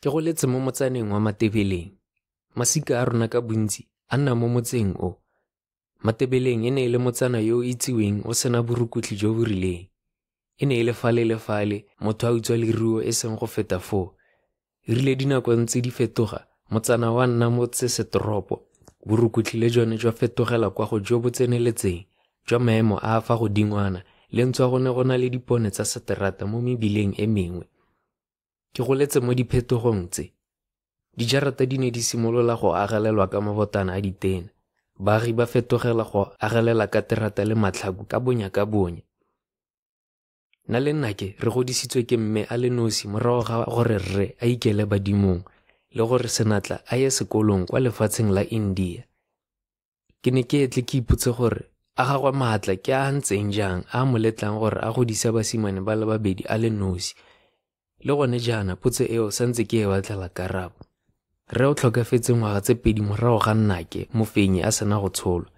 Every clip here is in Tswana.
Ke goletse mo motsaneng wa Matebeleng. Masika a rona ka bontsi a nna mo motseng o. Matebeleng e ne e le motsana yo o itsiweng o sena borukutlhi jo bo rileng. E ne e le fale le fale motho a utswa leruo e seng go feta foo. E rile dinako ntse di fetoga, motsana wa nna motsesetoropo, borukutlhi le jone jwa fetogela kwa go jo bo tseneletseng, jwa maemo a a fa godingwana le ntswa go ne go na le dipone tsa seterata mo mebileng e mengwe. Ke goletse mo diphetogong tse. Dijarata di ne di simolola go agelelwa ka mabotana a ditena. Baagi ba fetogela go agelela ka terata le matlhaku ka bonya ka bonya. Nna le nnake re godisitswe ke mme a le nosi morago ga gore rre a ikele badimong le gore Senatla a ye sekolong kwa lefatsheng la India. Ke ne ke etle ke ipotse gore a gagwe maatla ke a a ntseng jang a a mo letlang gore a godise basimane ba le babedi a le nosi. Le gone jaana potso eo santse ke e batlela karabo. Rre o tlhokafetse ngwaga tse pedi morago ga nnake Mofenyi a sena go tsholwa.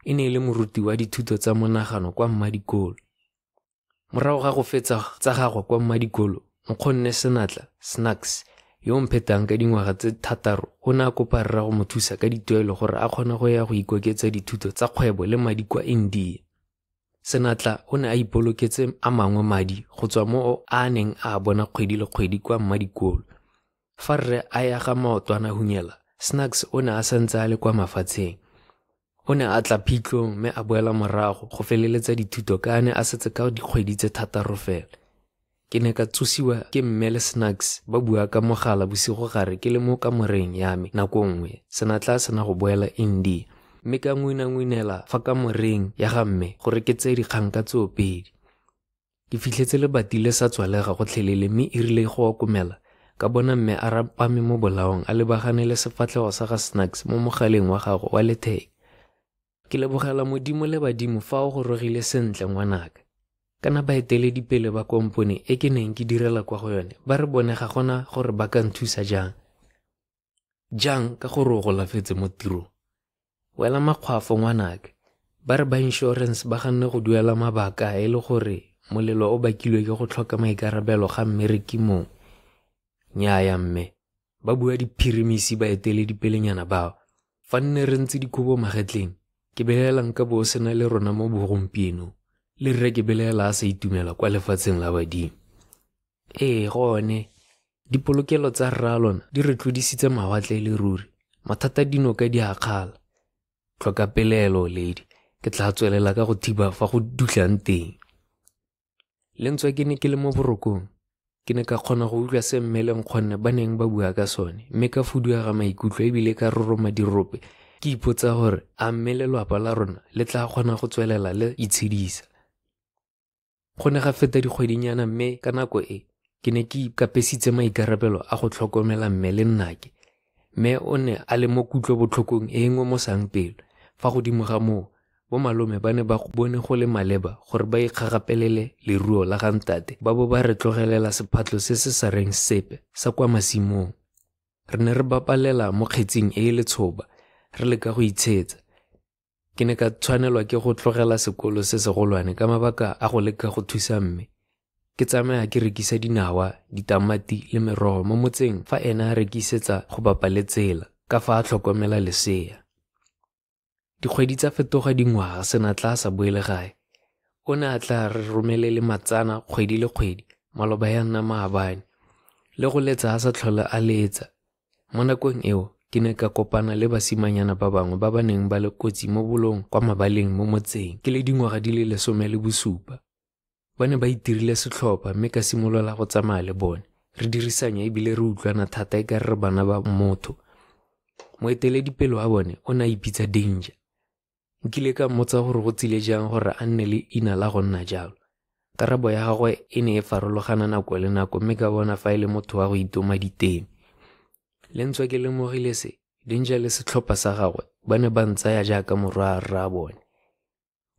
E ne e le moruti wa dithuto tsa monagano kwa Mmadikolo. Morago ga go fetsa tsa gagwe kwa Mmadikolo, nkgonne Senatla, Snacks, yo o mphetang ka dingwaga tse thataro o ne a kopa rra go mo thusa ka dituelo gore a kgone go ya go ikoketsa dithuto tsa kgwebo le madi kwa India. Senatla o ne a ipoloketse a mangwe madi go tswa mo a a neng a a bona kgwedi le kgwedi kwa Mmadikolo. Fa rre a ya ga maotwana hunyela, Snacks o ne a santse a le kwa mafatsheng. O ne a tla phitlhong mme a boela morago go feleletsa dithuto ka a ne a setse ka dikgwedi tse thataro fela. Ke ne ka tsosiwa ke mme le Snacks ba bua ka mogala bosigogare ke le mo kamoreng ya me nako nngwe Senatla a sena go boela India mme ka ngwinangwinela fa kamoreng ya ga mme gore ke tseye dikgang ka tsoopedi. Ke fitlhetse lebati le sa tswalega gotlhelele mme e rile go okomela ka bona mme a rapame mo bolaong a lebagane le sefatlhego sa ga Snacks mo mogaleng wa gagwe wa letheka. Ke lebogela Modimo le badimo fa o gorogile sentle ngwanaka. Kana baeteledipele ba kompone e ke neng ke direla kwa go yone ba re bone ga gona gore ba ka nthusa jang. Jang ka gore o golafetse mo tirong. Wela makgwafo ngwanaka. Ba re ba inšorense ba ganne go duela mabaka e le gore molelo o bakilwe ke go tlhoka maikarabelo ga mmereki mongwe. Nnyaya mme, ba bua diphirimisi baeteledipelenyana bao. Fa nne re ntse dikobo magetleng, ke belaela nka bo o sena le rona mo bogompienong. Le rre ke belaela a sa itumela kwa lefatsheng la badimo. Ee gone, dipolokelo tsa rraalona di re tlodisitse mawatle e le ruri. Mathata dinoka di a kgala. Tlhoka pelaelo lady, ke tla tswelela ka go thiba fa go dutlang teng. Le ntswa ke ne ke le mo borokong, ke ne ka kgona go utlwa se mme le nkgonne ba neng ba bua ka sone mme ka fuduega maikutlo ebile ka roroma dirope ke ipotsa gore a mme lelwapa la rona le tla kgona go tswelela le itshedisa. Go ne ga feta dikgwedinyana mme ka nako e ke ne ke ikapesitse maikarabelo a go tlhokomela mme le nnake. Mme o ne a le mo kutlobotlhokong e e ngomosang pelo. Fa godimo ga moo, bomalome ba ne ba bone go le maleba gore ba ikgagapelele leruo la ga ntate ba bo ba re tlogelela sephatlo se se sa reng sepe sa kwa masimong. Re ne re bapalela mo kgetsing e e letshoba, re leka go itshetsa. Ke ne ka tshwanelwa ke go tlogela sekolo se segolwane ka mabaka a go leka go thusa mme. Ke tsamaya ke rekisa dinawa, ditamati le merogo mo motseng fa ena a rekisetsa go bapa le tsela ka fa a tlhokomela lesea. Dikgwedi tsa fetoga dingwaga Senatla a sa boele gae. O ne a tla re romelele matsana kgwedi le kgwedi, maloba ya nna maabane. Le go letsa a sa tlhole a letsa. Mo nakong eo, ke ne ka kopana le basimanyana ba bangwe ba ba neng ba le kotsi mo bolong kwa mabaleng mo motseng ke le dingwaga di le 17. Ba ne ba itirile setlhopha mme ka simolola go tsamaya le bone. Re dirisanya ebile re utlwana thata e ka re bana ba motho. Moeteledipele wa bone o ne a ipitsa Danger. Nkile ka mmotsa gore go tsile jang gore a nne le ina la go nna jalo. Karabo ya gagwe e ne e farologana nako le nako mme ka bona fa e le motho wa go itoma diteme. Le ntswa ke lemogile se, Danger le setlhopha sa gagwe ba ne ba ntsaya jaaka morwa rraabone.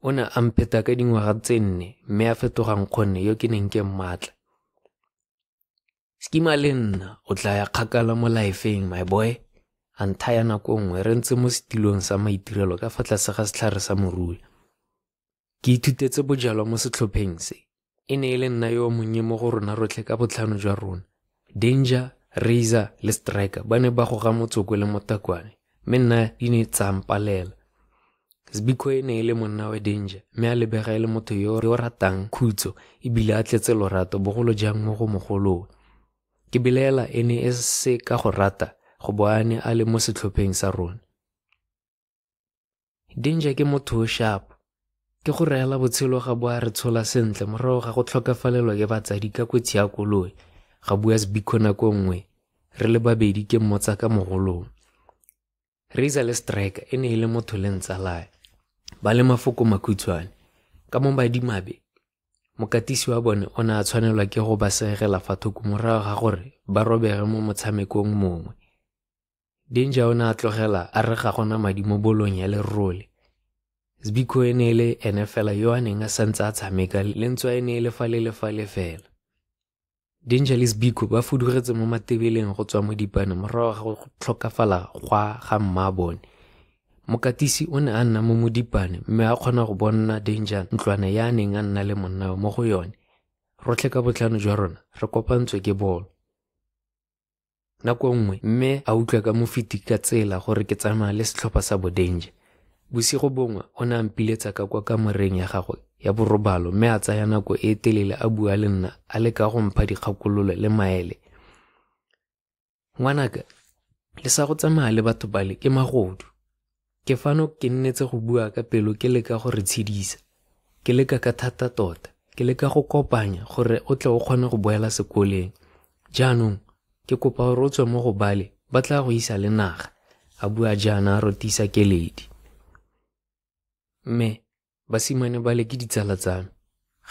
O ne a mpheta ka dingwaga tse 4 mme a fetoga nkgonne yo ke neng ke mmatla. Skima le nna o tla ya kgakala mo laefeng my boy, a nthaya nako nngwe re ntse mo setilong sa maitirelo ka fa tlase ga setlhare sa morula. Ke ithutetse bojalwa mo setlhopheng se. E ne e le nna yo monnye mo go rona rotlhe ka botlhano jwa rona. Danger, Razor le Striker ba ne ba goga motsoko le motakwane, mme nna di ne tsa mpalela. Zbiko e ne e le monna wa Danger, mme a lebega e le motho yo o ratang khutso ebile a tletse lorato bogolo jang mo go mogolowe. Ke belaela e ne e se ka go rata go bo a ne a le mo setlhopheng sa rona. Danger ke motho o sharp. Ke go reela botshelo ga bo a re tshola sentle morago ga go tlhokafalelwa ke batsadi ka kotsi ya koloi, ga bua Zbiko nako nngwe re le babedi ke mmotsa ka mogolong. Razor le Striker e ne e le motho le ntsalae, ba le mafoko makhutshwane. Ka mo madimabe, mokatisi wa bone o ne a tshwanelwa ke go ba segela fa thoko morago ga gore ba robege mo motshamekong mongwe. Danger o ne a tlogela a re ga gona madi mo bolong ya lerole. Zbiko e ne e le ene fela yo a neng a santse a tshameka le ntswa e ne e le fale le fale fela. Danger le Zbiko ba fudugetse mo Matebeleng go tswa Modipane morago ga go tlhokafala gwa ga mmaabone. Mokatisi o ne a nna mo Modipane mme a kgona go bona Danger ntlwana ya a neng a nna le monna mo go yone. Rotlhe ka botlhano jwa rona re kopantswe ke bolo. Nako nngwe mme a utlwa ka mofiti ka tsela gore ke tsamaya le setlhopha sa bo Danger. Bosigo bongwe o ne a mpiletsa ka kwa kamoreng ya gagwe ya borobalo mme a tsaya nako e telele a bua le nna a leka go mpha dikgakololo le maele. Ngwanaka, le sa go tsamaya le batho bale ke magodu. Ke fano ke nnetse go bua ka pelo ke leka go re tshedisa. Ke leka ka thata tota, ke leka go kopanya gore o tle o kgone go boela sekoleng. Jaanong, ke kopa gore o tswe mo go bale, ba tla go isa le naga, a bua jaana a rotisa keledi. Mme, basimane bale ke ditsala tsa me.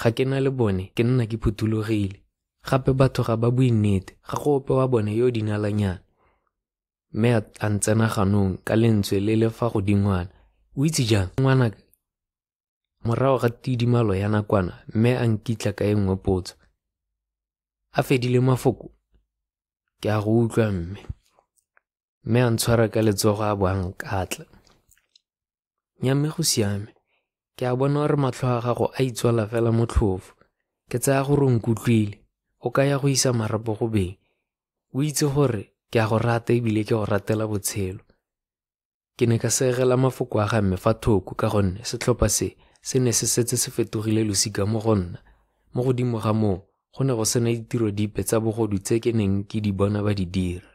Ga ke na le bone, ke nna ke phuthologile. Gape batho ga ba bue nnete, ga go ope wa bone yo o dinalanyana. Mme a ntsena ganong ka lentswe le le fa godingwana. O itse jang, ngwanaka? Morago ga tidimalo ya nakwana, mme a nkitla ka e nngwe potso. A fedile mafoko, ke a go utlwa mme. Mme a ntshwara ka letsogo a bo a nkatla. Nyamme go siame. Ke a bona gore matlho a gago a itswala fela motlhofo. Ke tsaya gore o nkutlwile. O ka ya go isa marapo go beng. O itse gore ke a go rata ebile ke go ratela botshelo. Ke ne ka segela mafoko a ga mme fa thoko ka gonne setlhopha se se ne se setse se fetogile losika mo go nna. Mo godimo ga moo, go ne go sena ditiro dipe tsa bogodu tse ke neng ke di bona ba di dira.